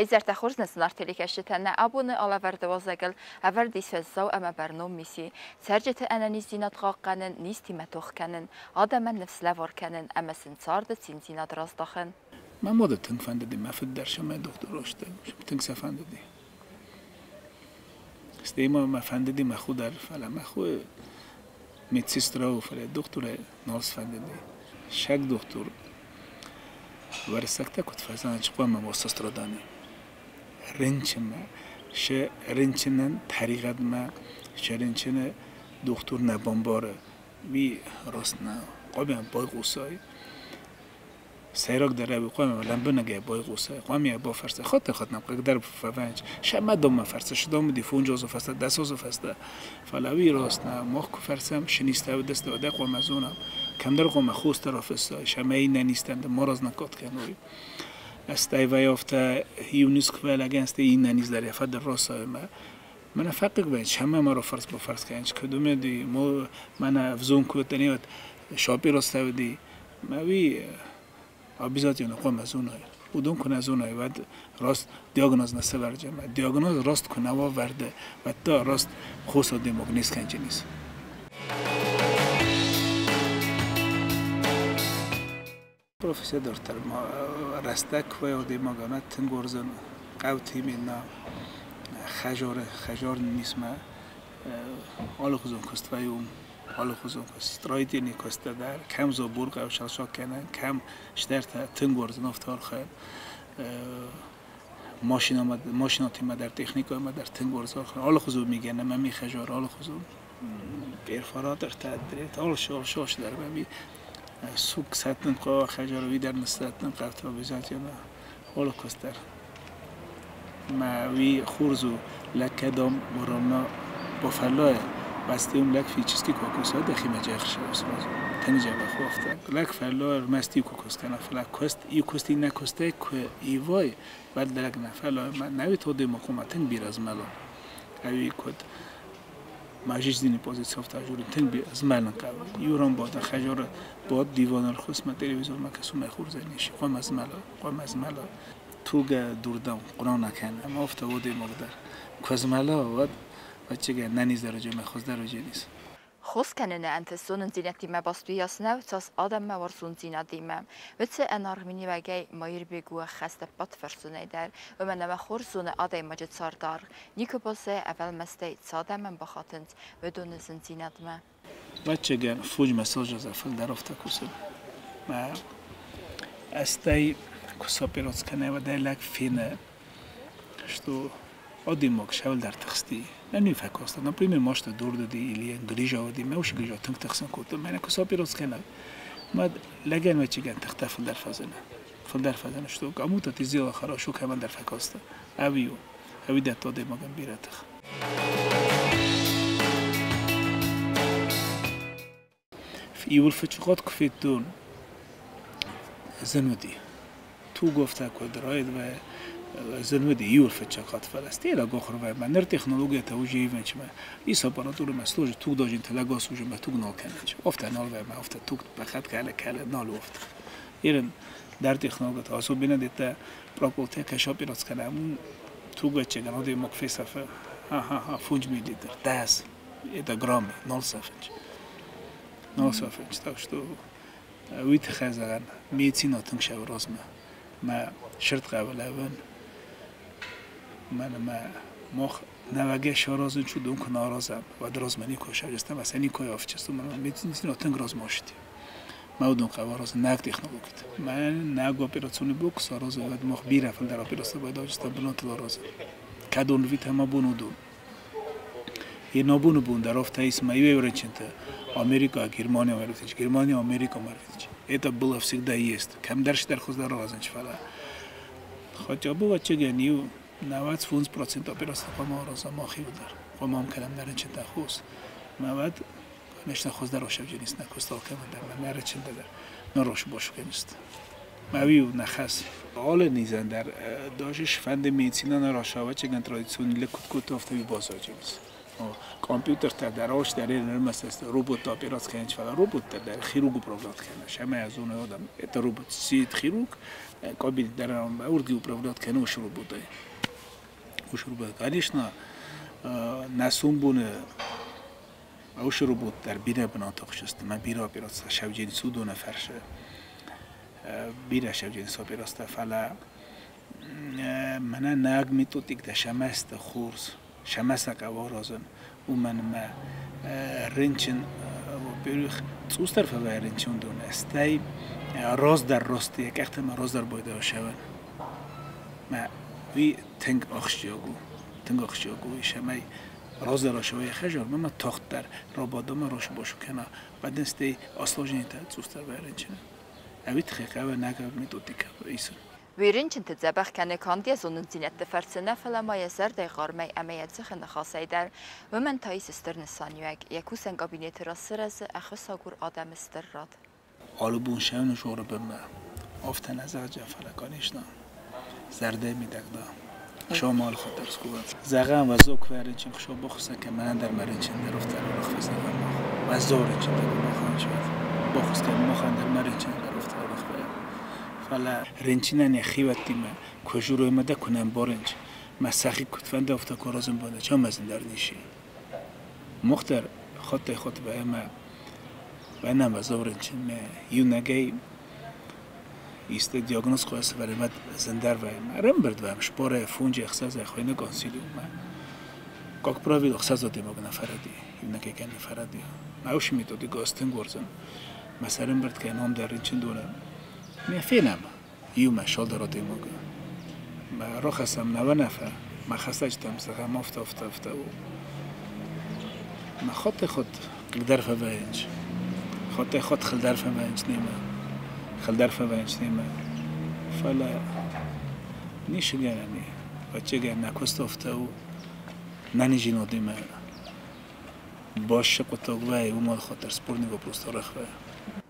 Уӕ хорз нӕ зынаргъ телекӕсджытӕ, нӕ абоны алӕвӕрды уазӕгыл ӕвӕрд ис уӕззау ӕмӕ бӕрнон мисси: цӕрджыты ӕнӕниздзинад хъахъхъӕнын, низтимӕ тох кӕнын, адӕмӕн ныфс лӕвар кӕнын ӕмӕ сын царды циндзинад раздахын. Мӕ моды тынг фӕндыди, мӕ фыд дӕр сӕ мӕ дохтыр тынг сӕ фӕндыди. Стӕй ма мӕ фӕндыди мӕ хо дӕр, фӕлӕ мӕ хо медсестра у, фӕлӕ дохтырӕй нал сфӕндыди. Сӕг дохтыр уӕрысӕгтӕ куыд фӕзӕгъынц, хъуамӕ уа сострадание. Рынчынмӕ, сӕ рынчынӕн тӕригъӕдмӕ, сӕ рынчыны дохтыр нӕ бамбары, уый раст нӕу. Хъуамӕ байхъусай. Сӕйрагдӕр ӕви хъуамӕ лӕмбынӕгӕй байхъусай, хъуамӕ бафӕрсай. Хаттӕй-хатт нӕм хъыг дӕр фӕвӕййынц. Сӕ мӕ фӕрсы, сдомыди 5 азы фӕстӕ, 10 азы фӕстӕ. Фӕлӕ уый раст нӕу. Мах куы фӕрсӕм, шы низтӕ уыдысты, уӕдӕ хъуамӕ зонӕм. Кӕмдӕр хъуамӕ хостӕ рафыссай, сӕ иннӕ низтӕн дын ма разнаггад кӕной. Стӕй вӕййы афтӕ, иу низ куы фӕлӕгӕн, стӕй иннӕ низ дӕр йӕ фӕдыл расайы. Мӕнӕ фӕхъыг вӕййынц, сӕмӕ ма рафӕрс-бафӕрс кӕнынц, куыд уымӕ мӕнӕ ӕвзонг куы уыдтӕн, уӕд шапиростӕ уыди. Мӕ уый обязательно хъуамӕ зоной. Уыдон куы нӕ зоной, уӕд раст диагноз нӕ сӕвӕрджы. Диагноз раст куы нӕ уа вӕрды, уӕд та раст хос адӕймаг не скӕнджынис. Профессия дарддӕр ма рӕстӕг куы вӕййы адӕймагӕн, уӕд тынг уарзын хъӕуты именно хӕжары, хӕжар нисмӕ алыхуызон куыст вӕййы уым, алыхуызон куыст, строительный куысттӕ дӕр, кӕм забор хъӕуы салсаг кӕнын, кӕм стӕртӕ, тынг уарзын афтӕ архайын. Машинатимӕ дӕр, техникаимӕ дӕр тынг уарзын архайын. Алыхуызон мигӕнӕн мӕм и хӕжар, алыхуызон перфоратортӕ, алшы, алшы, алшы дӕр мӕм и. Суг сӕттын хъӕуы хӕжар, уый дӕр ныссӕттын хъӕуы обязательно. Холокост дӕр. Мӕ уый хорз у, лӕг кӕдӕм уромна бафӕллайы, бӕсты уым лӕг физически куы куса, дӕхимӕ джӕхсы сразу. Тынг дзӕбӕх у афтӕ. Лӕг фӕллайы ӕрмӕст иу куы куыст кӕна, фӕлӕ куыст, иу куыст иннӕ куыстӕй куы ивай, уӕд лӕг нӕ фӕллайы. Мӕ нӕуи тодемӕ хъуамӕ тынг бирӕ змӕла. Ӕви куыд ма жизненный позиция журин тынг бирӕ змӕлын хъӕуы. Иу ран бада, хӕжары бад, диваны ӕрхуысс, мӕ телевизормӕ кӕс, уымӕй хорзӕй ницы. Хъуамӕ змӕла, хъуамӕ змӕла. Тугӕ дурдӕм хъуыран кӕны, ӕмӕ афтӕ адӕймаг дӕр. Куы змӕла, уӕд ӕвӕццӕгӕн ӕнӕниздӕр ӕмӕ хуыздӕр уыдзӕнис. Хос кӕныны ӕнтыст зонындзинӕдтимӕ баст уыйас нӕу, цас адӕммӕ уарзондзинадимӕ. Уыцы ӕнаргъ миниуӕгӕй Маирбег у ӕххӕст ӕппӕт фӕрсонӕй дӕр, уымӕн ӕмӕ хорз зоны адӕймаджы царды аргъ, никуы баззайы ӕвӕлмастӕй, цы адӕмӕн бахатынц, уыдоны зындзинадмӕ. Ӕвӕццӕгӕн, фондз азы фылдӕр афтӕ кусын. Мӕ ӕстӕй куы сопераци кӕнай, уӕд ӕй лӕг фены, что адӕймаг сӕуылдӕр тыхсти. Мӕ не фӕкаста. Например, машина дурдыди или грижа уыди, мӕ уыцы грижа тынг тыхсын кодта. Мӕнӕ куы сопераци кӕнай, мӕ лӕгӕн ӕвӕццӕгӕн тыхтӕ фылдӕр фӕзыны. Фылдӕр фӕзыны, что кому-то ты сделал хорошо, кӕмӕндӕр фӕкаста. Ӕви у, ӕви дӕтты адӕймагӕн бирӕ тых. Иуыл фыццаг куы федтон, зын уыди. Туг афтӕ куыд райдвӕ, зын уыди иуыл фыццаг хатт, фӕлӕ стӕй лӕг ахуыр вӕййы. Ныр технологиятӕ уже ивынц, мӕ ис аппаратура, мӕ служи туг дожинты лӕг асужы, мӕ туг нал кӕнынц. Афтӕ нал вӕййы, мӕ афтӕ туг бахат кӕлы, кӕлы, нал у афтӕ. Ерын дӕр технологиятӕ, особенно это проколтӕ кӕс операци кӕнӕм, туг ӕвӕццӕгӕн адӕймаг фесӕфы, ха-ха-ха, 5 миллилитр, 10, это граммы, нал сӕфынц. Нал сӕфынц, так что уый тыххӕй зӕгъӕн, медицина тынг сӕуы размӕ. Мӕ сырд хъӕуы лӕууын. Мӕнӕ мӕ мах нӕуӕгӕй саразын чудон куы нӕ аразӕм, уӕд размӕ никуы сӕвджыстӕм, ӕмӕ сӕ никуы афчыстӕм. Медицина тынг размӕ ацыди. Мӕ уыдон хъӕуы аразын нӕг технологитӕ. Мӕ нӕг операционный блок саразын, уӕд мах бирӕ фылдӕр операци байдауджыстӕм бынатыл аразын. Кӕдон витӕ ма бон уыдон. И абоны бон дӕр афтӕ ис, мӕ иуӕй рынчынтӕ Америка, Германия ӕрвитынц, Германия, Америка ӕрвитынц. Это было всегда есть. Кӕмдӕр стӕр хуыздӕр аразынц, фӕлӕ хотя бы ӕвӕццӕгӕн иу 95% операци хъуамӕ аразӕм мах иу дӕр. Хъуамӕ ам кӕнӕм нӕ рынчынтӕн хос. Мӕ уӕд, конечно, хуыздӕр ошӕвджынис нӕ куыст алкӕмӕн дӕр, мӕ нӕ рынчынтӕ дӕр нӕ рос бош кӕнынц. Мӕ уый у нӕ хӕс. Алы низӕн дӕр даже сфӕнды медицина нӕ раса, ӕвӕццӕгӕн традиционный лӕг куыд кодта, афтӕ уый баззаджынис. Компьютертӕ дӕр, алчидӕр ӕрмӕст роботты операци кӕнынц, фӕлӕ роботтӕ дӕр хирург управлять кӕны. Шӕмӕ зоны адам. Это робот сидит хирург, кабинет дӕр урги управлять кӕны уыцы роботӕй. Уыцы робот, конечно, нӕ сомбоны уыцы робот дӕр бирӕ бынат ахсысты. Мӕ бирӕ операци шӕвджен судоны фӕрсы. Бирӕ шӕвджен операци, фӕлӕ мӕнӕ наг методик дӕ шӕмӕсты хорз. Шӕмӕсӕ хъӕуы уымӕн ӕмӕ рынчын, во-первых, цъусдӕр фӕвӕййы рынчындоны, стӕй раздӕр раст йӕ къӕхтӕ ма раздӕр байдайы сӕвӕн. Мӕ уый тынг ахсджиаг у, тынг ахсджиаг у, цӕмӕй раздӕр ашӕва йӕ хӕжар, мӕ тагъддӕр рабада ӕмӕ рашыбашу кӕна, бадын стӕй осложнение цъусдӕр вӕййы рынчынӕн. Ӕви тыххӕй хъӕуы наг методикӕ исын. Уый рынчынты дзӕбӕх кӕны канд йӕ зонындзинӕдты фӕрцы нӕ, фӕлӕ ма йӕ зӕрдӕйы хъармӕй ӕмӕ йӕ дзыхы ныхасӕй дӕр. Уымӕн та ис стыр нысаниуӕг. Йӕ кусӕн кабинеты раз сырӕзы ӕххуысагур адӕмы стыр рад. Алы бон сӕуын жоры бынмӕ. Афтӕ нӕ зӕгъджа, фӕлӕ, конечно, зӕрдӕйы мидӕг да. Хуыцау хатыр скувӕд. Зӕгъӕм, уӕззау куы рынчын, Хуыцау баххуыс кӕн, мӕнӕн дӕр мӕ рынчын дӕр афтӕ арӕх фӕзӕгъӕм мах. Уӕззау рынчын дӕр махӕн суӕд. Баххуыс кӕн махӕн дӕр мӕ рынчын дӕр афтӕ арӕх вӕййы. Фӕлӕ рынчынӕн йӕ хиуӕттимӕ куы журой ӕмӕ дӕ куы нӕ ӕмбарынц, мӕ сӕхи куыд фӕнды, афтӕ куы аразын баны, ча мӕ зындӕр ницы. Мах дӕр хаттӕй-хатт вӕййӕм вӕйнӕм уӕззау рынчын, мӕ иунӕгӕй исты диагноз куы сӕвӕрӕм, уӕд зындӕр вӕййы. Ӕрӕмбырд вӕййӕм спорӕй, фунджы, ӕхсӕзӕй, хуыйны консилиуммӕ. Как правило, ӕхсӕз адӕймаг нӕ фӕрӕдийы, иунӕгӕй кӕй нӕ фӕрӕдийы. Мӕ уыцы методикӕ ӕз тынг уарзын. Мӕ сӕрӕмбырд кӕнӕм дӕр рынчындоны. Мӕ фенӕм иумӕ цалдӕр адӕймагы. Мӕ рахӕссӕм нӕ уынаффӕ, мӕ хӕстӕджытӕм зӕгъӕм афтӕ, афтӕ, афтӕ у. Мӕ хаттӕй-хатт хъыгдӕр фӕвӕййынц. Хаттӕй-хатт хылдӕр фӕвӕййынц немӕ. Хылдӕр фӕвӕййынц немӕ. Фӕлӕ ницы гӕнӕн и. Ӕвӕццӕгӕн нӕ куыст афтӕ у. Нӕниздзинадимӕ баст хъуыддаг вӕййы, уымӕн хатыр спорный вопрос арӕх вӕййы.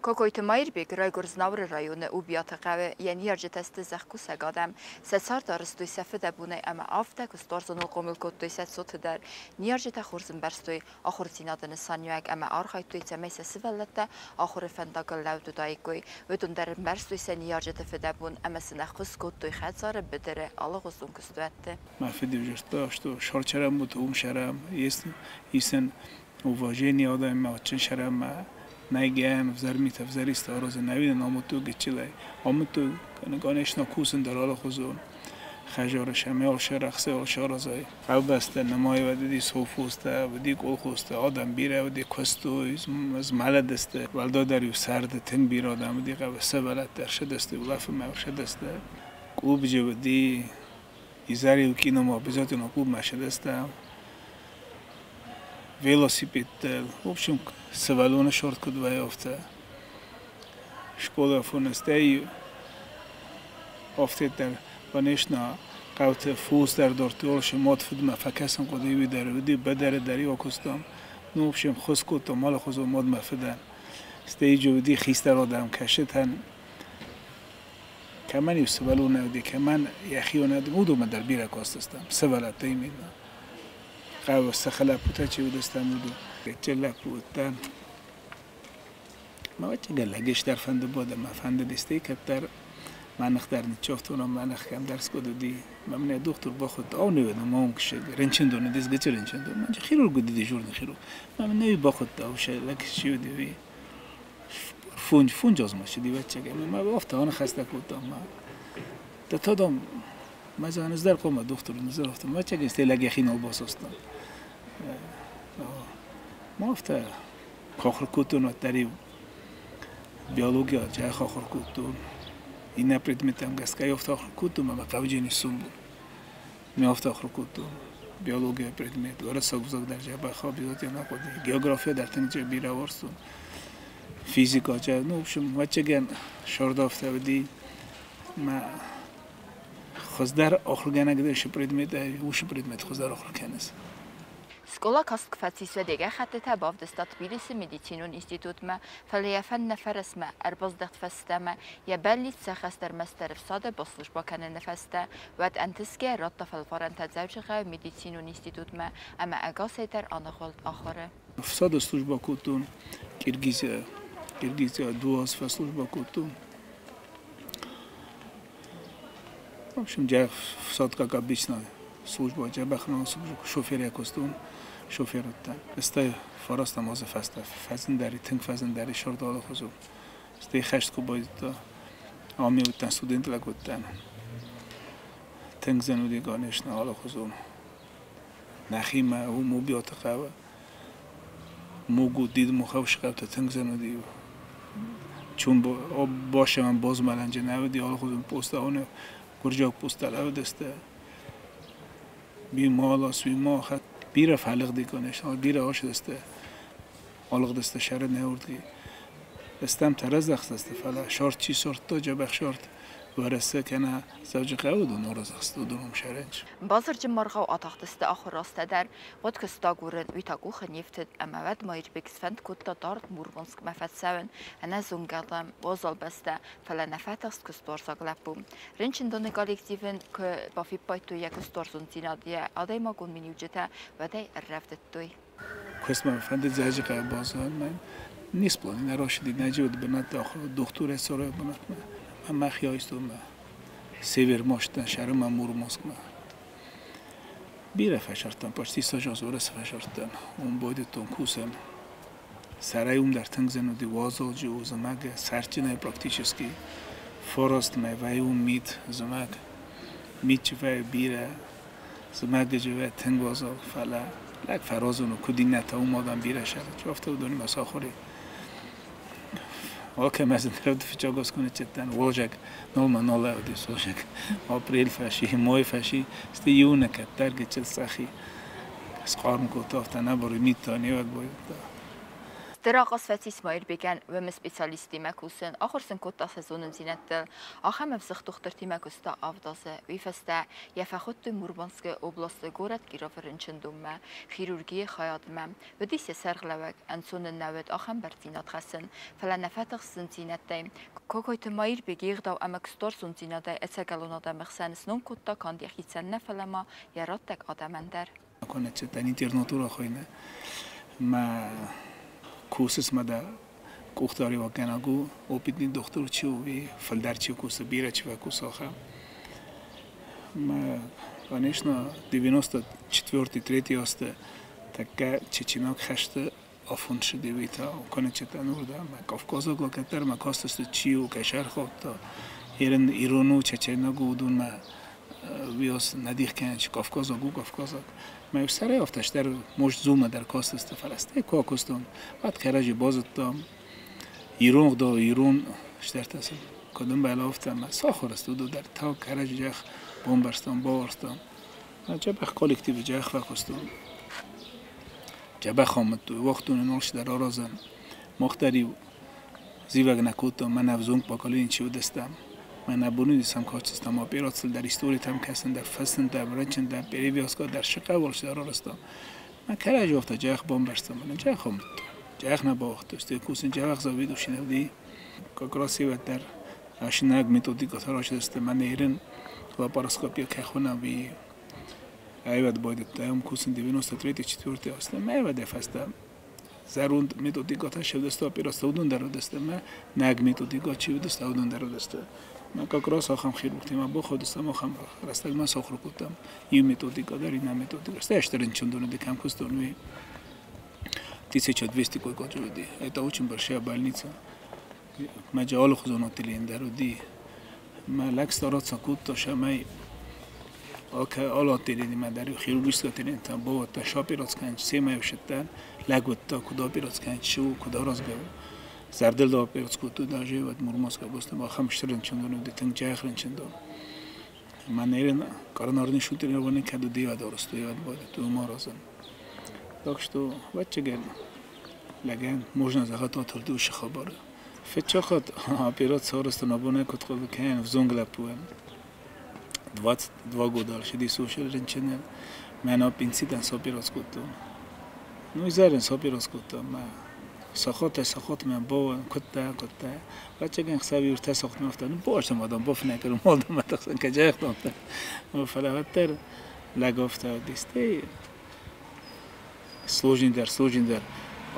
Кокойты Маирбег райгуырд Знауыры районы Убиаты хъӕуы. Йӕ ныййарджытӕ сты зӕхкусӕг адӕм. Сӕ цард арӕзтой сӕ фыдӕбонӕй ӕмӕ афтӕ куыстуарзоныл хъомыл кодтой сӕ цоты дӕр. Ныййарджытӕ хорз ӕмбӕрстой ахуырдзинады нысаниуӕг ӕмӕ архайдтой, цӕмӕй сӕ сывӕллӕттӕ ахуыры фӕндагыл лӕуд уыдаиккой. Уыдон дӕр ӕмбӕрстой сӕ ныййарджыты фыдӕбон ӕмӕ сын ӕххуыс кодтой хӕдзары, быдыры, алыгъуызон куыстуӕтты. Мӕ фыд ӕвзӕрста, что шарчарам ут, уым шарам, есен уважение адӕммӕ, адджын шараммӕ, нӕгӕн, ӕвзӕр митӕ, ӕвзӕр исты аразын, ӕви нын амыдтой гыццылӕй. Амыдтой, конечно, кусын дӕр алыхуызон. Хӕжары сӕм алшарах, сӕ алшаразай. Хъӕубӕстӕ нымайы уыди совхозтӕ, уыди колхозтӕ, адӕм бирӕ уыди, куыстой, змӕлыдысты. Уӕлдайдӕр-иу сӕрды тынг бирӕ адӕм уыди хъӕуы, сывӕллӕттӕ ӕрсыдысты, улӕфынмӕ ӕрсыдысты. Клуб уыди, изӕр-иу киномӕ обязательно клубмӕ сыдыстӕм. Велосипедтыл, в общем, сывӕллоны шорт куыд вӕййы, афтӕ. Скъола афоны стӕй афтӕ дӕр, конечно, хъӕуты фос дӕр дардтой, алцы мад фыдмӕ фӕкӕсын хъуыди, уый дӕр уыди, бӕдӕры дӕр-иу акуыстам. Ну, в общем, хос кодтам алыхуызон мадмӕ фыдӕн. Стӕй уыди хистӕр адӕм кӕсытӕн, кӕмӕн-иу сывӕллон нӕ уыди, кӕмӕн йӕхион нӕ уыди, уыдонмӕ дӕр бирӕ кастыстӕм, сывӕллӕттӕ именно. Хъӕуы сыхы лӕппутӕ чи уыдыстӕм, уыдон. Гыццыл лӕппу уыдтӕн. Мӕ ӕвӕццӕгӕн лӕгисдӕр фӕнды бод ӕмӕ фӕндыди, стӕй кӕддӕр мӕ ных дӕр ныччавтон ӕмӕ мӕ ных кӕмдӕр скъуыд уыди. Мӕ мын йӕ дохтыр бахудт, ау не уыд, ма уым рынчындон уыдис, гыццыл рынчындон. Мӕ хирург уыди, дежурный хирург. Мӕ мын нӕ бахудта, усе лӕг чи уыди, уый. Фунджаз ма сыди, ӕвӕццӕгӕн. Мӕ афтӕ аныхӕстӕ кодтам. De tudom, ma ez der koma doktor, ez afta, ma csak ez tényleg йӕхи нал басаста. Ma афтӕ ахуыр кодтон уӕддӕр-иу биология джӕх ахуыр кодтон. Иннӕ предметтӕм гӕсгӕ афтӕ ахуыр кодтон, ӕмӕ хъӕвджын сомбон. Ме афтӕ ахуыр кодтон биология предмет, уырыссаг ӕвзаг дӕр дзӕбӕх обязательно хъуыди. География дӕр тынг бирӕ уарзтон. Физика, ну, в общем, ӕвӕццӕгӕн сӕрды афтӕ уыди. Мӕ хуыздӕр ахуыргӕнӕг дӕр уыцы предмет хуыздӕр ахуыр кӕныс. Скъола каст куы фӕцис, уӕд йӕ гӕххӕттытӕ бавдыста Тбилисы медицинон институтмӕ, фӕлӕ йӕ фӕнд нӕ фӕрӕстмӕ, ӕрбаздӕхт фӕстӕмӕ, йӕ бӕллиц сӕххӕст ӕрмӕстдӕр ӕфсады баслужбӕ кӕныны фӕстӕ. Уӕд ӕнтысгӕ радта фӕлварӕнтӕ Дзӕуджыхъӕуы медицинон институтмӕ ӕмӕ ӕгасӕй дӕр аныгъуылд ахуыры. Ӕфсады службӕ кодтон Киргизийӕ, Киргизийӕ 2 азы фӕслужбӕ кодтон. В общем, фсад, как обычно, служба дзӕбӕх шоферӕй куыстон, шофер уыдтӕн. Стӕй фарастам азы фӕстӕ фӕзындӕри, тынг фӕзындӕри сырд алыхуызон. Стӕй хӕст куы байдыдта, ами уыдтӕн, студент лӕг уыдтӕн. Тынг зын уыди, конечно, алыхуызон. Нӕхимӕ уым Убиоты хъӕуы Мугу, Дидмухӕвсхъӕутӕ тынг зын уыди. Чун башеман базмӕлӕнджы нӕ уыди, алыхуызон постауны гуырджиаг посттӕ лӕууыдысты. Би малас, би маха. Бирӕ фӕлыгъди, конечно, бирӕ ацыдысты, алыгъдысты сӕры нӕ уырдыгӕй. Стӕмтӕ раздӕхтысты, фӕлӕ шорт чи сордта, дзӕбӕх шорт, Уӕрӕсе кӕнӕ Дзӕуджыхъӕуы уыдон араздӕхсты, уыдон уым сӕрӕнч. Базырджын маргъау атахтысты ахуыррастӕ дӕр. Уӕд куыст агурын, уый та къухы не фтыд, ӕмӕ уӕд Маирбег сфӕнд кодта дард Мурманскмӕ фӕцӕуын, ӕнӕзонгӕ адӕм, уазал бӕстӕ, фӕлӕ нӕ фӕтыхст куыстуарзаг лӕппу. Рынчындоны коллектив ын куы бафиппайдтой йӕ куыстуарзондзинад, йӕ адӕймагон миниуджытӕ, уӕд ӕй ӕррӕвдыдтой. Куыстмӕ фӕнды Дзӕуджыхъӕуы баззайын. Не сплани, нӕ ращыди, нӕ джиуд бынат, дохтурӕй цӕрӕг бынатмӕ. Мӕхи айстон мӕ Севермоштӕн сӕрымӕ Мурманскмӕ. Бирӕ фӕсардтӕн, почти сажаз Уӕрӕсе фӕсардтӕн. Уым байдыдтон кусын. Сӕрӕй уым дӕр тынг зын уыди, уазалджы у зымӕг, сӕрджынӕй практически. Фарастмӕ вӕййы уым мит зымӕг. Мит чи вӕййы бирӕ, зымӕгыджы вӕййы тынг уазал, фӕлӕ лӕг фӕразон у, куыд иннӕтӕ, уым адӕм бирӕ сӕры. Афтӕ уыдонимӕ сахуыр и. Алкӕмӕ зын фыццаг куы уазӕг нолма нал уыдис уазӕг. Апрель фӕси, май фӕси, стӕй июны кӕддӕр гыццыл сӕхи схъарм кодта, афтӕ нӕбары мит та невӕг байдыдта. Стыр ахъаз фӕцис Маирбегӕн уымы специалисттимӕ кусын, ахуыр сын кодта сӕ зонындзинӕдтыл. Ахӕм ӕвзыгъд дохтыртимӕ куыста 7 азы. Уый фӕстӕ йӕ фӕхуыдтой Мурманскы областы горӕт Кировы рынчындонмӕ, хирургийы хайадмӕ. Уыдис йӕ сӕргълӕууӕг, ӕнцон ын нӕ уыд ахӕм бӕрндзинад хӕссын, фӕлӕ нӕ фӕтыхст зындзинӕдтӕй. Кокойты Маирбег йе гъдау ӕмӕ куыстуарзондзинадӕй ӕцӕгӕлон адӕмы хсӕн сном кодта канд йӕхицӕн нӕ, фӕлӕ ма йӕ раттӕг адӕмӕн дӕр. Конечетӕн интернатура хуыйны. Мӕ кусыс мӕ дӕ къухдариуӕггӕнӕг у, опытный дохтыр чи у, уый фылдӕр чи кусы, бирӕ чи фӕкусы, ахӕм. Мӕ, конечно, 94-третий азты тӕккӕ чеченаг хӕсты афон ссыди уый та, конечетӕн уырдӕм. Мӕ кавказаг лӕггӕдтӕ мӕ кастысты, чи у, кӕй сӕрхаудта. Ирон, ирон у, чеченаг у, уыдонмӕ уый нӕ дих кӕнын, чи кавказаг у, кавказаг. Мӕ сӕрӕй афтӕ стӕр most зумӕ дӕр кастысты, фӕлӕ стӕй куы акуыстон, уӕд кӕрӕдзи базыдтам. Ирон гъдау, ирон стӕртӕ сын куыд ӕмбӕлы, афтӕ мӕ сахуыр сты уыдон дӕр. Та кӕрӕдзи джах бамбӕрстам, бауарзтам. Дзӕбӕх коллективы джах фӕкуыстон. Дзӕбӕх амыдтой, уагътон ын алчидӕр аразӕн. Мах дӕр-иу зивӕг нӕ кодтам, мӕнӕ ӕвзонг поколени чи уыдыстӕм. Мӕнӕ абон уыдыстӕм, кастыстӕм операцийыл дӕр, историтӕм кӕсын дӕр, фыссын дӕр, рынчын дӕр, перевязка дӕр, цы хъӕуы, алчидӕр арӕзтам. Мӕ кӕрӕдзи афтӕ джах бамбӕрстам, мӕнӕ джах амыдтой. Джах нӕ бауагътой, стӕй кусын джах заведующий нӕ уыди. Как раз дӕр ашинаг методикӕтӕ рацыдысты, мӕнӕ ирын лапароскопия кӕй хонӕм, уый аивад байдыдта. Уым кусын 93-4 азты. Мӕ аивады фӕстӕ зӕронд методикӕтӕ сӕвдысты операци, уыдон дӕр уыдысты, мӕ нӕг методикӕ чи уыдысты, уыдон дӕр уыдысты. Мӕ как раз ахӕм хирургтимӕ бахаудыстӕм, ахӕм рӕстӕгмӕ сахуыр кодтам иу методикӕ дӕр, иннӕ методикӕ. Стӕй стыр рынчындоны уыди, кӕм куыстон, уый 1200 койкӕты уыди. Это очень большая больница. Мӕ алыхуызон отделение дӕр уыди. Мӕ лӕг стараться кодта, цӕмӕй alle отделениемӕ дӕр хирургический отделениетӕ бавадта, операци кӕнын, семӕ ссыдтӕн, лӕг уыдта, куыд операци кӕнын, чи у, куыд аразгӕ у. Зӕрдыл операци кодтой даже вот Мурманская области, ахӕм стыр рынчындон уыди, тынг джах рынчындон. Мӕ нерен коронарный шунтирование кӕд уыди, уӕд арӕзтой, уӕд байдыдтой уым аразын. Так что, ӕвӕццӕгӕн, лӕгӕн можно зӕгъӕт атылди уыцы хабары. Фыццаг хатт операци арӕзтон абонӕй куыд хъуыды кӕнын, ӕвзонг лӕппуӕн. 22 года ссыди сусӕг рынчынӕн. Мӕн аппендицитӕн сопераци кодтон. Ну изӕрӕн сопирос кодтам мӕ сахатӕй сахатмӕ бавӕн куыдта, куыдта. Ӕвӕццӕгӕн хсӕв ӕртӕ сахатмӕ афтӕ ну баштам адӕм бафынӕй кӕнын малдӕм ӕтӕхсӕн кӕджӕхтонтӕ. Фӕлӕ уӕддӕр лӕг афтӕ уыди. Стӕй сложныйдӕр, сложныйдӕр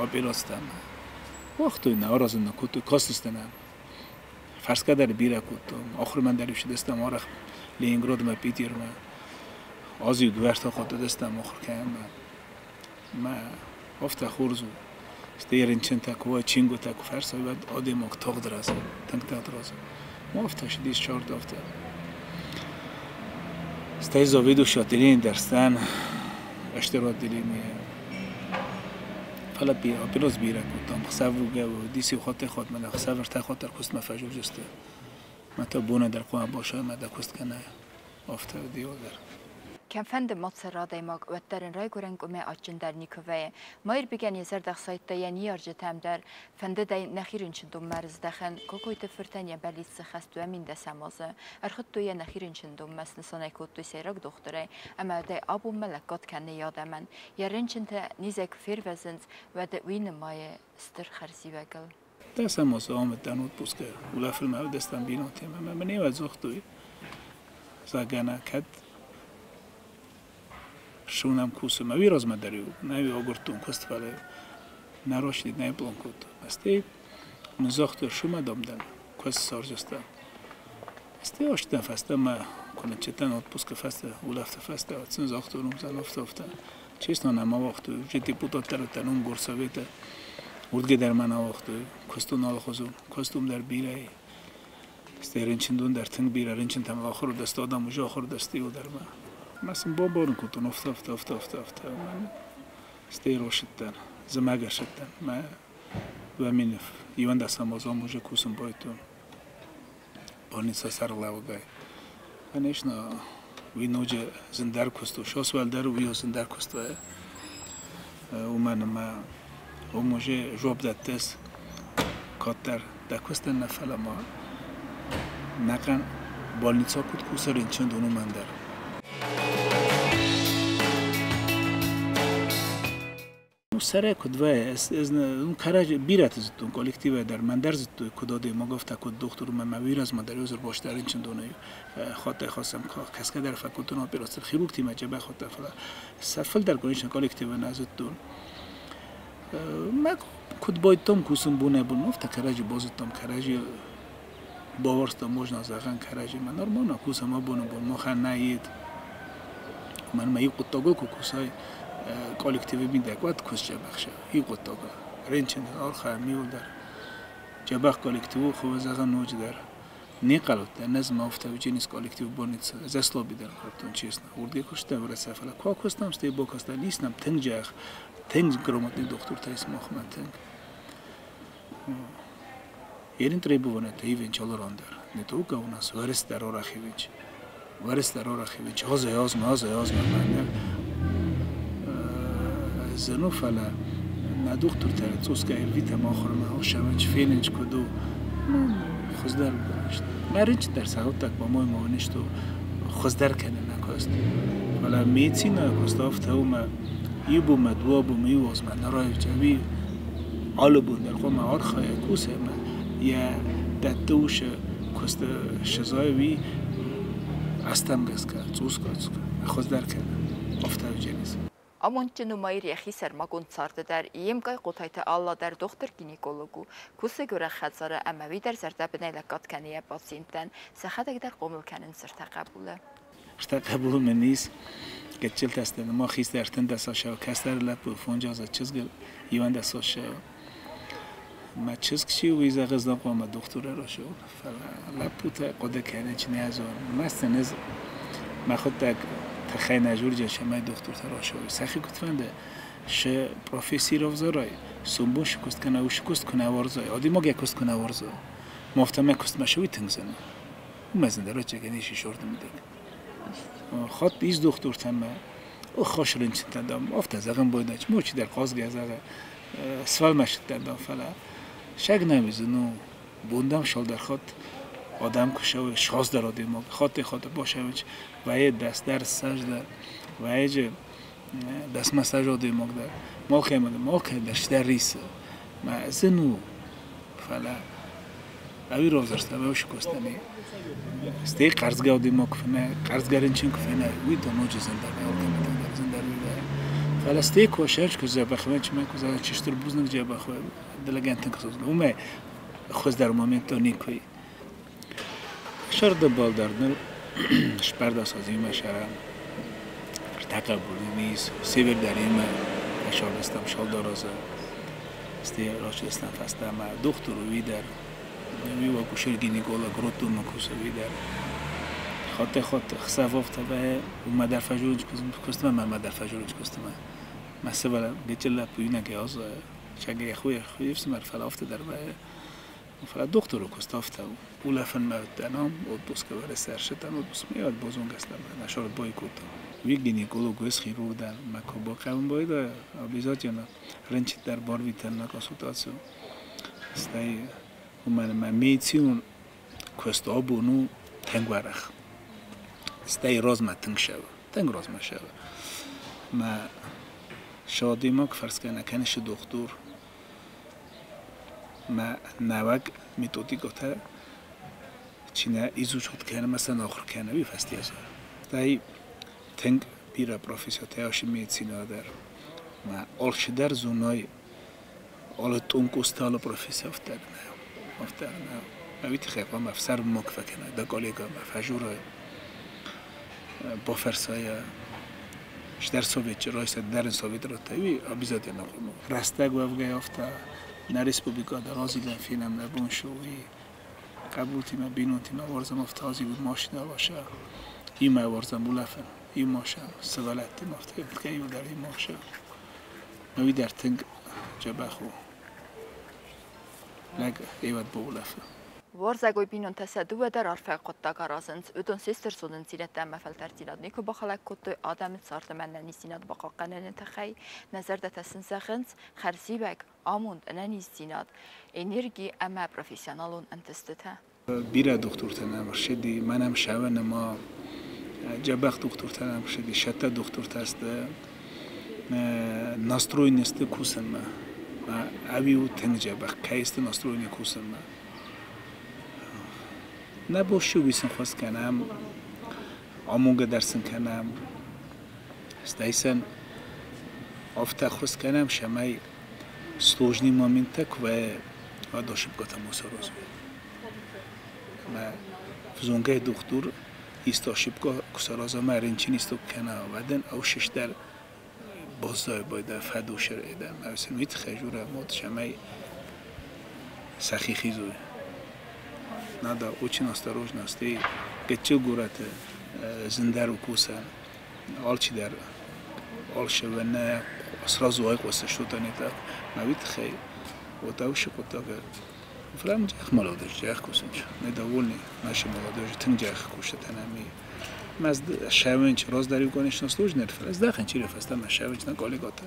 операцитӕм. Уагътой нӕ, аразын нӕ кодтой, кастысты нӕ. Фӕрсгӕ дӕр бирӕ кодтам. Ахуырмӕ дӕр ссыдыстӕм арӕх Ленинградмӕ, Питермӕ. Аз иу дыууӕ хатты уыдыстӕм ахуыр кӕнынмӕ. Мӕ афтӕ хорз у. Стӕй рынчынтӕ куы уа, чингуытӕ куы фӕрсой, уӕд адӕймаг тагъд рӕзы, тынг тагъд рӕзы. Афтӕ ссыдис цард афтӕ. Стӕй заведующий отделение дӕр сдӕн, стыр отделение. Фӕлӕ пилот бирӕ кодтам. Хсӕвугӕ уыдис иу хаттӕй-хатт мӕнӕ хсӕв ӕртӕ хатт дӕр куыстмӕ фӕзылдысты. Мӕ та боны дӕр хъуамӕ басай мӕ дӕ куыст кӕнай. Афтӕ уыди дӕр. Кӕмфӕнды ма цӕра адӕймаг, уӕддӕр ын райгуырӕн къуымӕй адджындӕр никуы вӕййы. Мӕирбегӕн йӕ зӕрдӕ хсайдта йӕ ныййарджытӕм дӕр, фӕндыд ӕй нӕхи рынчындонмӕ рыздӕхын. Кокойты фыртӕн йӕ бӕллиц сыххӕст 2010 азы. Ӕрхуыдтой йӕ нӕхи рынчындонмӕ, снысан ӕй кодтой сӕйраг дохтырӕй, ӕмӕ уӕдӕй абонмӕ лӕггад кӕны йӕ адӕмӕн. Йӕ рынчынтӕ низӕй куы фервӕзынц, уӕд уый нымайы стыр хӕрзиуӕгыл. Дӕсӕм азы амыдтӕн отпускы, улӕфынмӕ уыдыстӕм бинонтимӕ, ӕмӕ мын иуӕд загътой, зӕгъгӕ, нӕ кӕд ссунӕм кусынмӕ. Уый размӕ дӕр-иу нӕ агуырдтон куыст, фӕлӕ нӕ растид, нӕ план кодтон. Стӕй мын загътой, ссумӕ, дам, дӕн, куыст ссардзыстӕм. Стӕй азтӕн фӕстӕмӕ куы ныццыдтӕн отпускы фӕстӕ, улӕфты фӕстӕ, уӕд сын загътон, уым афтӕ, афтӕ. Честно, нӕ ауагътой, уже депутат дӕр уыдтӕн уым горсоветы. Уырдгӕ дӕр мӕ нӕ ауагътой, куыстон алыхуызон, куыстон дӕр бирӕ. Стӕй рынчындон дӕр тынг бирӕ рынчынтӕм ахуыр уыдысты, адӕм уже ахуыр уыдысты иуылдӕр мӕ. Мӕ сын бамбарын кодтон, афтӕ, афтӕ, афтӕ, афтӕ, афтӕ. Стӕй росыдтӕн, зымӕг ӕрсыдтӕн. Мӕ 2021 азы ам уже кусын байдыдтон. Больница сӕргълӕууӕгӕй. Конечно, уый ноджы зындӕр куыст у. Сос уӕлдӕр уый зындӕр куыст у. Уымӕн ӕмӕ уым уже жуапп дӕттыс кӕддӕр дӕ куыстӕн нӕ, фӕлӕ ма нӕхъӕн больница куыд кусы рынчындон, уымӕн дӕр. Сӕрӕй куыд вӕййы, ӕз кӕрӕдзи бирӕты зыдтон коллективӕй дӕр, мӕн дӕр зыдтой, куыд адӕймаг, афтӕ куыд дохтыр, ӕмӕ мӕ уый размӕ дӕр ӕз ӕрбаста рынчындонӕй хаттӕй-хатт кӕсгӕ дӕр фӕкодтон операци хирургтимӕ дзӕбӕх хуыдта, фӕлӕ сӕ фылдӕр, конечно, коллективы нӕ зыдтон. Мӕ куыд байдтам кусын бонӕй-бонмӕ, афтӕ кӕрӕдзи базыдтам, кӕрӕдзи бавӕрдтам, можно зӕгъӕн, кӕрӕдзимӕ. Нормально кусӕм абоны бон, махӕн нӕ ед. Мӕнмӕ иу хъуыддагыл куы кусай коллективы мидӕг, уӕд куыст дзӕбӕх иу хъуыддагыл. Рынчын архайӕм иуылдӕр. Дзӕбӕх коллектив у, хуы зӕгъӕн ноджыдӕр. Не хъӕлуыдтӕн, ӕз ма афтӕ ученик коллектив больницы, заслоби дӕр кодтон, честно. Уырдыгӕй куыстам врача, фӕлӕ куы акуыстам, стӕй бакастӕн, ис нӕм тынг джах, тынг грамотный дохтыртӕ ис махмӕ тынг. Ерин требования ивенч алыран дӕр. Не только у нас, вӕрыс дӕр арӕх ивенч. Вӕрыс дӕр арӕх ивенч. Азӕй азмӕ, азӕй азмӕ мӕнӕ зын у, фӕлӕ нӕ дохтыртӕ цъусгай ӕрвитӕм ахуырмӕ, ӕхсӕвӕнч, фенынч куыд у. Хуыздӕр мӕ рынчын дӕр сӕ по-моему, они что хуыздӕр кӕны нӕ куыст. Фӕлӕ медицинӕйы куыст афтӕ у, мӕ иу бонмӕ, дыууӕ бонмӕ, иу азмӕ нӕ раивча. Уый алы бон дӕр хъуамӕ архайа, куса ӕмӕ йӕ дӕтты усы куысты сызайы уый азтӕм гӕсгӕ, цъусгай хуыздӕр кӕны. Афтӕ уыдзӕнис. Амондджын у Маир йӕхи сӕрмагонд царды дӕр, йе мкъай Хъотайты Алла дӕр дохтыр-гинеколог у, кусы гуырӕг хӕдзары ӕмӕ уый дӕр зӕрдӕбынӕй лӕггад кӕны йӕ пациенттӕн, сӕхӕдӕг дӕр хъомыл кӕнынц ӕртӕ хъӕбулы. Ӕртӕ хъӕбулы мын ис. Гыццылтӕ сты, ма хистӕр 13 азы, кӕстӕр лӕппу 5 азы, чызг 11 азы. Мӕ чызг чи у, уый зӕгъы, ӕз хъуамӕ дохтыр райсон, фӕлӕ лӕппутӕ хъуыды кӕнын нӕ зонын. Мӕ ӕз мӕхуыдтӕг тыххӕй нӕ журджа, цӕмӕй дохтыртӕ райсой. Сӕхи куыд фӕнды, шы професси равзарай, сомбон шы куыст кӕна, уышы куыст куы нӕ уарзай, адӕймаг йӕ куыст куы нӕ уарза, ма афтӕ мӕ куыстмӕ шы уый тынг зын у. Уымӕ зындӕр ӕвӕццӕгӕн ис ис мидӕг. Хатт ис дохтыртӕ мӕ хас рынчынтӕ, дам, афтӕ зӕгъын байдайынц, мо чидӕр хъазгӕ зӕгъы, сфӕлмӕстыдтӕн, дам, фӕлӕ сӕг нӕм зын у, бондам шалдӕр хатт адӕм куы сӕуы, схаздӕр адӕймаг, хаттӕй-хатт башӕуынц, вӕййы дӕс дӕр, ссӕдз дӕр, вӕййы Дӕсмӕстӕ адӕймаг дӕр, малкӕмӕ дӕр, малкӕй дӕр дӕр рисы. Мӕ зын у, фӕлӕ ӕви равзӕрста, ӕви Стӕй хъӕрзгӕ адӕймаг куы фена, хъӕрзгӕ рынчын куы фена, уый та ноджы зындӕр, алкӕмӕ дӕр зындӕр уый. Фӕлӕ стӕй куы осӕнч, куы дзӕбӕх вӕнч, мӕ куы зӕгъын, чи стыр бузныг дзӕбӕх дӕлӕгӕн тынг хсызгон. Уымӕй хуыздӕр моменттӕ никуы. Сӕрды дӕр ныр сперда сазима шара тақабулимис север дарима шалдастам шалдараза сте рачдастам фастама доктор видер вива акушер гинеколог ротума куса видер хате хат хсавов таба ума дар фажуруч кустма ма дар фажуруч кустма ма севала гечела пуина геоз шаге хуй хуй смар фалафта дар Фӕлӕ дохтыры куыст афтӕ у. Улӕфынмӕ уыдтӕн ам, отпускы вӕрӕсӕрсытӕн отпуск миат бозонгӕстӕм, нӕ бойкотом. Ви гинеколог өс хирург дӕр, мӕ куы бахъӕуын байда, обязательно рынчын дӕр барвитӕн на консультацию. Стӕй уымӕн ӕмӕ медицинон куыст абон у тынг уӕрӕх. Стӕй размӕ тынг сӕвы, тынг размӕ сӕвы. Мӕ садимаг фӕрсгӕ нӕ кӕныс дохтыр, мӕ нӕуӕг методикӕтӕ чи нӕ изучать кӕны, мӕ сӕ ахуыр кӕны, уый фӕстейӕ. Стӕй тынг бирӕ профессиятӕ ис медицинӕйы дӕр. Мӕ алчидӕр зоной алы тъункъусты алы профессия афтӕ нӕ. Афтӕ нӕ. Мӕ уый тыххӕй хъуамӕ ӕфсӕрм ма куы фӕкӕнай, дӕ коллегӕмӕ фӕжурай, бафӕрсай, стӕр советчы райсай, дӕр ын совет радтай, уый обязательно хъуамӕ. Рӕстӕг уӕвгӕйӕ афтӕ нӕ республикӕ дӕр азилӕн фенӕм нӕ бон шы, уый хъӕбултимӕ, бинонтимӕ уарзӕм афтӕ азилын, машинӕ ласа, имӕ уарзӕм улӕфын, имаша, сывӕллӕттимӕ афтӕ кӕй дӕр имаша. Мӕ уый дӕр тынг дзӕбӕх у. Лӕг эвӕд баулӕфы. Уарзӕгой бинонтӕ сӕ дыууӕ дӕр арфӕйаг хъуыддаг аразынц. Уыдон се стыр зонындзинӕдтӕ ӕмӕ фӕлтӕрддзинад никуы бахӕлӕг кодтой адӕмы цард ӕмӕ ӕнӕниздзинад бахъахъхъӕныны тыххӕй. Нӕ зӕрдӕтӕ сын зӕгъынц хӕрзиуӕг, амонд, ӕнӕниздзинад, энерги ӕмӕ профессионалон ӕнтыстытӕ. Бирӕ дохтыртӕ нӕм ӕрцыди, мӕнӕм сӕвӕны ма дзӕбӕх дохтыртӕ нӕм ӕрцыди, сӕттӕ дохтыртӕ сты, настроены сты кусынмӕ. Ӕви у тынг дзӕбӕх, кӕй сты настроены кусынмӕ. Нӕ бон цы уый сын хос кӕнӕм, амонгӕ дӕр сын кӕнӕм. Стӕй сын афтӕ хос кӕнӕм, цӕмӕй сложный моменттӕ куы вӕййы, уӕд ошибкӕтӕ ма саразой. Мӕ взонгӕй дохтыр исты ошибка куы сараза, мӕ рынчын исты куы кӕна, уӕд ын ӕвшис дӕр баззайы байдайы фӕдусыр дӕр. Мӕ сын уый тыххӕй журӕм, уӕд цӕмӕй сӕхи хизой. Надо очень осторожно, стӕй гыццыл горӕты зындӕр у кусӕн. Алчидӕр алшевӕ сразу айхъуысы что-то не так. Мӕ уый тыххӕй вот ӕвшы хъуыддаг Фӕлӕ джах молодежь, джах кусынч. Мы довольны нашей молодежи, тынг джах кусат ӕнӕ Мӕ шӕвынч раздӕр-иу, конечно, сложно, фӕлӕ здӕхын чи фӕстӕмӕ шӕвынч на коллегатӕ.